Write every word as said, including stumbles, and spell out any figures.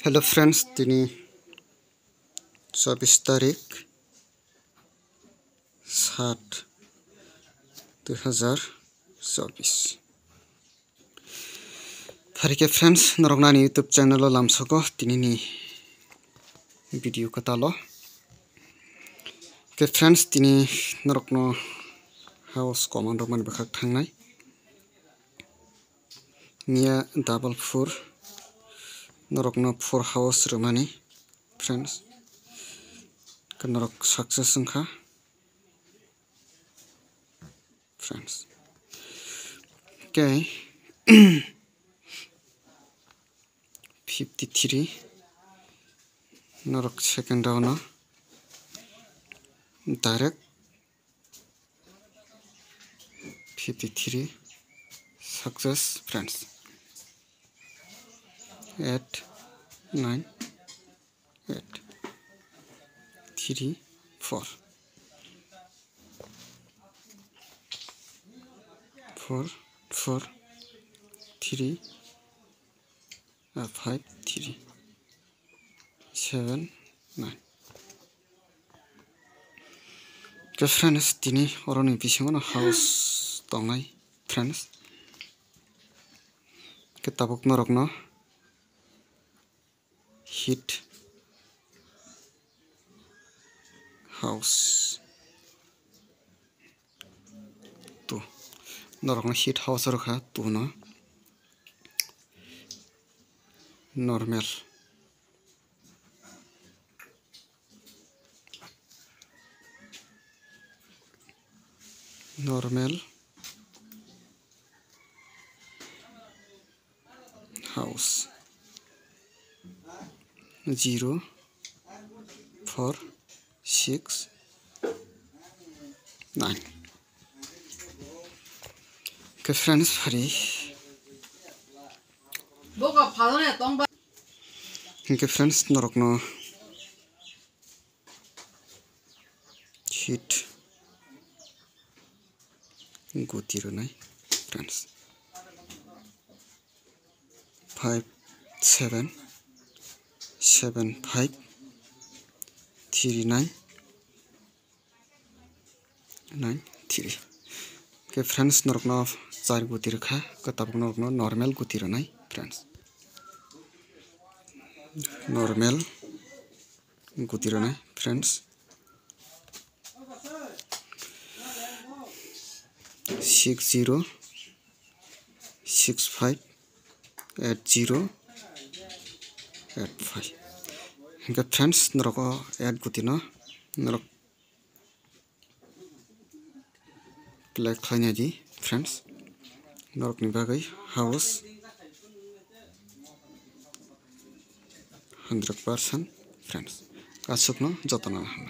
Hello friends, tini chobbish tarik, sat, dui hazar chobbish. Pharikhe friends, norok nani YouTube channel o lamsogo tinini video kwtalo. Ke friends, tini norokno house command rok mani bwkhak thangnai. Miya double four, norokno four house rwmani, friends. Ke norok success wngkha, friends. Okay. Fifty three, norok second round o direct fifty three success, friends. Eight, nine, eight, three, four, four, four, three, ah, five, three, seven, nine. Ke friends, tini oroni bisingo no house tongnai, friends. Ke tabuk norokno hit house two, norokno hit house rwkha two no normal. Normal house zero, four, six, nine. Ke friends, hari. Boga phalne tongba. Ke friends, norokno hit guti rwnai, friends. Five, seven, seven, five, three, nine, nine, three. Ke friends, norokno char guti rwkha, ke tabuk norokno normal guti rwnai, friends. Normal guti rwnai, friends. Six zero, six five, eight zero, eight five. Hingke friends, norok o eight guti no norok play khlaina di, friends. Norokni bagwi house hundred percent, friends. Aswkno jotono hambai.